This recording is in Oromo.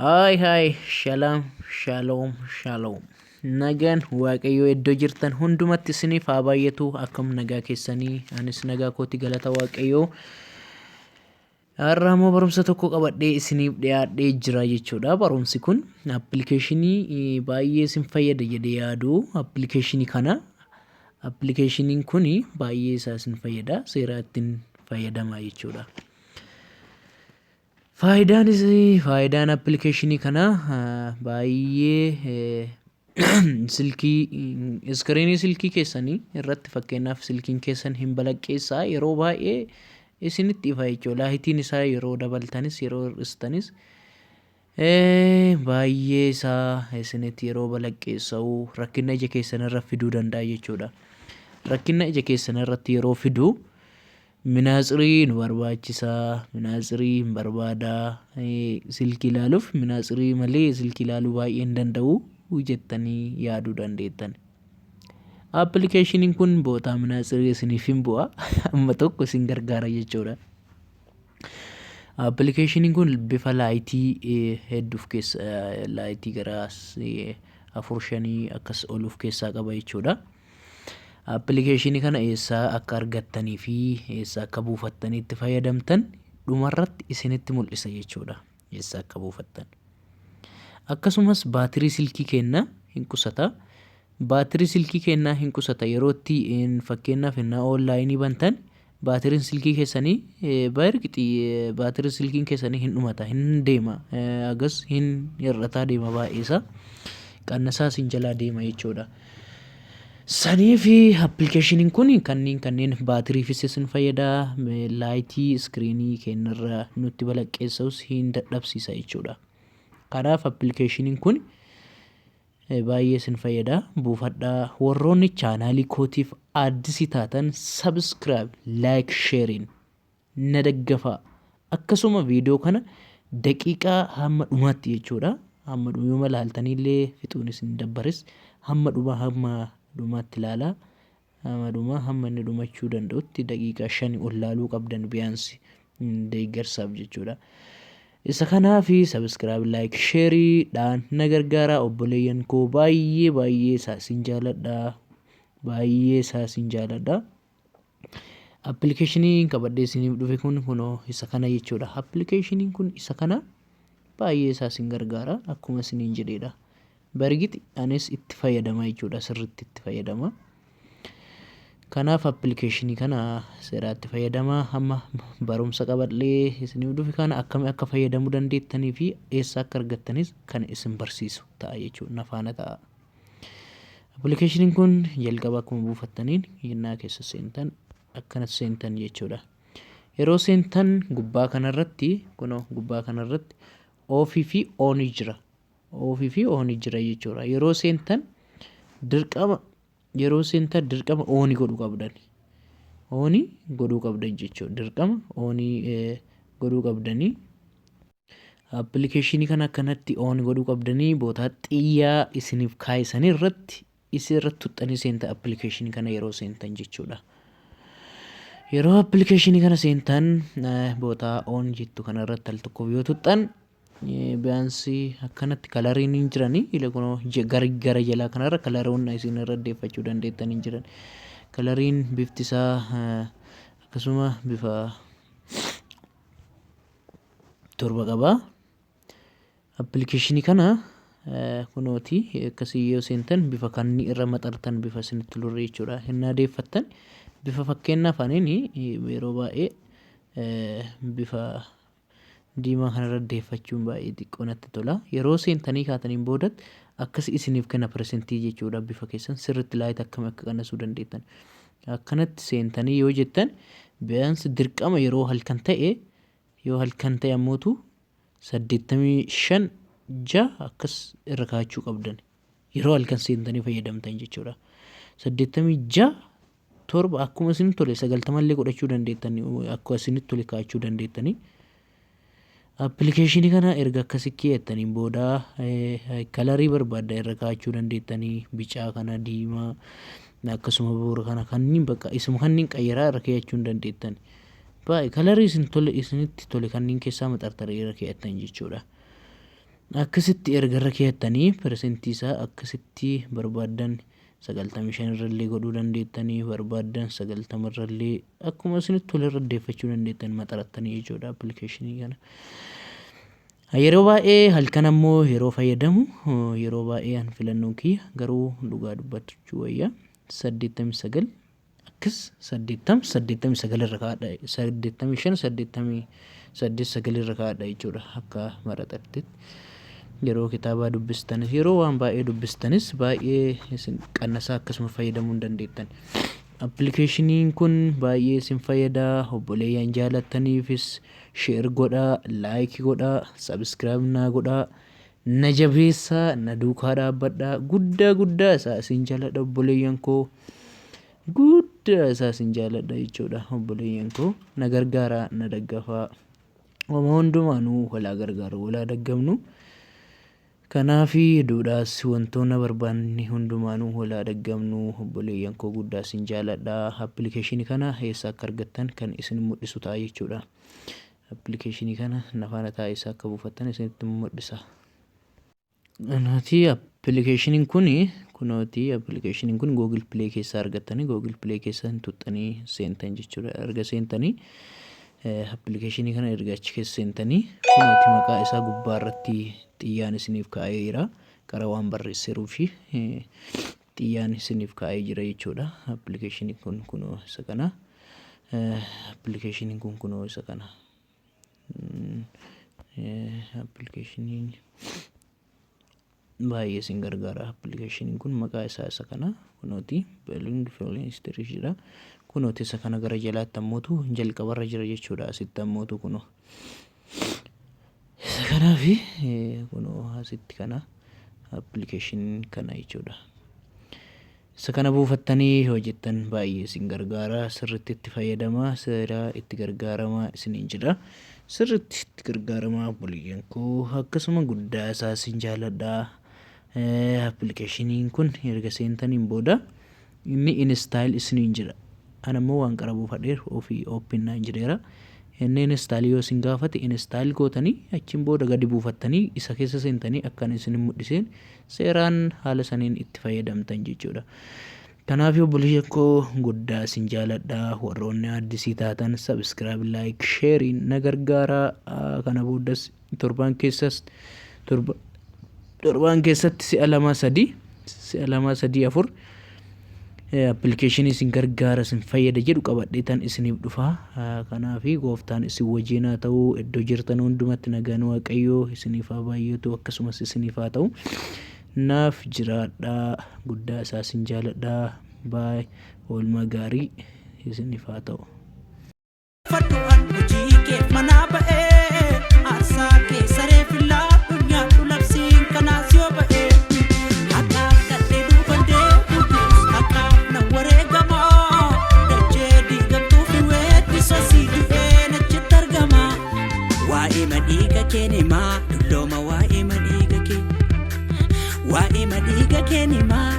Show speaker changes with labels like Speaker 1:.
Speaker 1: Haay haay shalaam shaloom shaloom. Nagaan Waaqayyoo iddoo jirtan hundumatti isiniif haa baay'atu. Akkam nagaa keessanii? Anis nagaa kooti, galata Waaqayyoo. Har'a immoo barumsa tokko qabadhee isiniif dhiyaadhee jira jechuudha. Barumsi kun appilikeeshinii baay'ee isin fayyada jedhee yaadu appilikeeshinii kana. Appilikeeshiniin kun baay'ee isaa isin fayyada. Seeraa ittiin fayyadamaa jechuudha. Faayidaan faayidaan appilikeeshinii kanaa baay'ee silkii, iskiriinii silkii keessanii irratti, fakkeenyaaf silkiin keessan hin balaqqeessaa, yeroo baay'ee isinitti ifa jechuudha. Laayitiin isaa yeroo dabaltanis yeroo hir'istanis baay'ee isaa isinitti yeroo balaqqeessa'u rakkina ija keessan irra fiduu danda'a jechuudha. Rakkina ija keessan irratti yeroo fidu minaatsirii nu barbaachisa, minaatsirii hin barbaada, silkii ilaaluuf minaatsirii malee silkii ilaaluu baay'ee hin danda'u jettanii yaaduu dandeettan. Appilikeeshiniin kun bootaa minaatsirii isiniif hin bu'a, amma tokko isin gargaara jechuudha. Appilikeeshiniin kun bifa laayitii hedduu of keessa, laayitii gara afur shanii akkas ol of keessaa qaba jechuudha. Appilikeeshinii kana eessaa akka argattanii fi eessaa akka buufattanii itti fayyadamtan dhumarratti isinitti mul'isa jechuudha. Eessaa akka buufattan. Akkasumas baatirii silkii keenna hin qusata. Baatirii silkii keennaa hin qusata yeroo itti, fakkeenyaaf innaa onlaayinii bantan baatiriin silkii keessanii baay'ee baatiriin silkiin keessanii hin dhumata, hin deema, agas hin hir'ataa deema, baay'eesa qannasaa isin jalaa deema jechuudha. Sanii fi appilikeeshiniin kun kanneen baatiriifis isin fayyada, laayitii iskiriinii keenyarra nutti balaqqeessa'us hin dadhabsiisa jechuudha. Kanaaf appilikeeshiniin kun baay'ee isin fayyada, buufadhaa. Warroonni chaanaalii kootiif addisii taatan subscribe, like, sharing na daggafaa. Akkasuma viidiyoo kana daqiiqaa hamma dhumaatti jechuudha, hamma dhuma laaltaniillee fixuun isin dabbaris, hamma dhuma hamma dhumaatti ilaalaa. Hamma dhumaa, hamma inni dhumachuu danda'utti daqiiqaa 5 ol laaluu qabdan biyaansi deeggarsaaf jechuudha. Isa kanaaf subscribe, like, share dhaan na gargaara obboleeyyan koo. Baay'ee baay'ee isaa isin jaaladha. Baay'ee isaa isin jaaladha. Appilikeeshiniin qabadhee isiniif dhufe kun kunoo isa kana jechuudha. Appilikeeshiniin kun isa kana, baay'ee isaa isin gargaara akkuma isiniin jedheedha. Bargit anis itti fayyadama jechuudha, sirriitti itti fayyadama. Kanaaf appilikeeshinii kana seeraatti fayyadama. Amma barumsa qabadhee isiniif dhufe kana akkami akka fayyadamuu dandeettanii fi eessa akka argattanis kan isin barsiisu ta'a jechuudha. Na faana ta'a. Appilikeeshiniin kun jalqaba akkuma buufattaniin yennaa keessa seentan akkanatti seentan jechuudha. Yeroo seentan gubbaa kanarratti, kunoo gubbaa kanarratti oofii fi oonii jira. Oofii fi oonii jira jechuudha. Yeroo seentan dirqama, yeroo seentan dirqama oonii godhuu qabdan. Oonii godhuu qabdan jechuudha. Dirqama oonii godhuu qabdanii. Appilikeeshinii kana akkanatti oon godhuu qabdanii bootaa xiyyaa isiniif kaayisanii irratti isii irratti tuxxanii seentan appilikeeshinii kana yeroo seentan jechuudha. Yeroo appilikeeshinii kana seentan bootaa oon jettu kana irratti al tokkoof yoo tuxxan biyaansi akkanatti kalariin hin jirani. Ila kunoo gara gara jalaa kanarra kalaroonni isin irra deeffachuu dandeettan hin jiran. Kalariin bifti isaa akkasuma bifa torba qaba. Appilikeeshinii kana kunooti akkasii yoo seentan bifa kanni irra maxartan bifa isinitti tolurra jechuudha. Hinnaa deeffattan bifa, fakkeenyaaf aniin yeroo baay'ee bifa diimaa kanarra deeffachuun baay'ee xiqqoo natti tola. Yeroo seentanii kaataniin boodatti akkas isiniif kenna piresentii jechuudha, bifa keessan sirriitti laayit akkam akka qannasuu dandeettan. Akkanatti seentanii yoo jettan biyaansi dirqama yeroo halkan ta'e, yoo halkan ta'e ammootu 85 6 akkas irra kaa'achuu qabdan. Yeroo halkan seentanii fayyadamtan jechuudha. 86 7 akkuma isin tole, 90 illee godhachuu dandeettan, akka isinitti tole kaa'achuu dandeettanii. Appilikeeshinii kana erga akkasi keeyattaniin booda kalarii barbaaddan irra kaa'achuu dandeettanii, bicaa kana, diimaa, akkasuma boora kana, kanneen bakka isuma kanneen qayyaraa irra keeyachuu hin dandeettan. Baay'ee kalarii isin tole, isinitti tole kanneen keessaa maxartaree irra keeyattan jechuudha. Akkasitti erga irra keeyattanii persentii isaa akkasitti barbaaddan 95 irrallee godhuu dandeettanii, barbaaddan 90 irrallee akkuma isinitti tole irra deeffachuu dandeettan maxarattanii jechuudha appilikeeshinii kana. Yeroo baay'ee halkan ammoo yeroo fayyadamu, yeroo baay'ee an filannoon kiyya garuu dhugaa dubbachuu wayya 89 akkas 80 89 irra kaa'adha, 85 88 9 irra kaa'adha jechuudha. Akka maraxattitti yeroo kitaabaa dubbistanis, yeroo waan baay'ee dubbistanis baay'ee isin qannasaa akkasuma fayyadamuu hin dandeettan. Appilikeeshiniin kun baay'ee isin fayyada. Obboleeyyan jaalattaniifis share godhaa, like godhaa, subscribe naa godhaa, na jabeessaa, na duukaa dhaabbadhaa. Guddaa guddaa isaa isin jaaladha, obboleeyyan koo. Guddaa isaa isin jaaladha jechuudha, obboleeyyan koo. Na gargaaraa, na daggafaa. Wama hundumaanuu walaa gargaaru, walaa daggamnu. Kanaafi duudhaas wantoota barbaanne hundumaanuu walaa daggamnu, obboleeyyan koo, guddaa isin jaaladha. Appilikeeshinii kana eessa akka argattan kan isin mul'isu ta'a jechuudha. Appilikeeshinii kana na faana ta'a, eessa akka buufattan isinitti mul'isa. Kunooti appilikeeshiniin kun, kunooti appilikeeshiniin kun Google Play keessaa argattanii, Google Play keessa hin tuxxanii seentan jechuudha. Erga seentanii appilikeeshinii kana, erga achi keessa seentanii, kunooti maqaa isaa gubbaa irratti xiyyaan isiniif kaa'ee jira. Qara waan barreesseeruu fi xiyyaan isiniif kaa'ee jira jechuudha. Appilikeeshiniin kun kunoo isa kana. Appilikeeshiniin kun kunoo isa kana. Appilikeeshiniin baay'ee isin gargaara. Appilikeeshiniin kun maqaa isaa isa kana, kunooti Billing History jedha. Kunooti isa kana gara jalaatti ammootu jalqabarra jira jechuudha. Asitti ammootu kunoo isa kanaa fi kunoo asitti kana appilikeeshinii kana jechuudha. Isa kana buufattanii hojjettan baay'ee isin gargaara. Sirriitti itti fayyadamaa, seera itti gargaaramaa isiniin jedha. Sirriitti itti gargaaramaa, obboleeyyan koo. Akkasuma guddaa isaa isin jaaladha. Appilikeeshiniin kun erga seentaniin booda inni install isiniin jedha. Ana immoo waan qara buufadheef ofii open naan jedheera. Inni install yoo isin gaafate install gootanii achiin booda gadi buufattanii isa keessa seentanii akkan isin mul'iseen seeraan haala saniin itti fayyadamtan jechuudha. Kanaaf obboleeyyan koo, guddaa isin jaaladha. Warroonni addisii taatan subscribe, like, sharing na gargaara. Kana boodas torbaan keessas torbaan keessatti si'a lama sadii, si'a lama sadii afur appilikeeshinii isin gargaara, isin fayyada jedhu qabadhee tan isiniif dhufa. Kanaaf gooftaan isin wajjin haa ta'u. Iddoo jirtan hundumatti nagaan Waaqayyoo isiniif haa baay'atu, akkasumas isiniif haa ta'u. Naaf jiraadhaa, guddaa isaa isin jaaladhaa. Baay, oolmaa gaarii isiniif haa ta'u.
Speaker 2: Fadhu an hojii keef manaa ba'ee, aarsaa kee saree fillaadhu nyaadhu, labsiin kanaas yoo ba'ee, haqaaf kadhee duuban deebi'u, haqaaf nan wareegama, dachee diigamtuu fi weeddisa sii du'ee nachitti argama. Waa'ee madhiiga kee nimaa dullooma, waa'ee madhiiga kee, waa'ee madhiiga kee nimaa.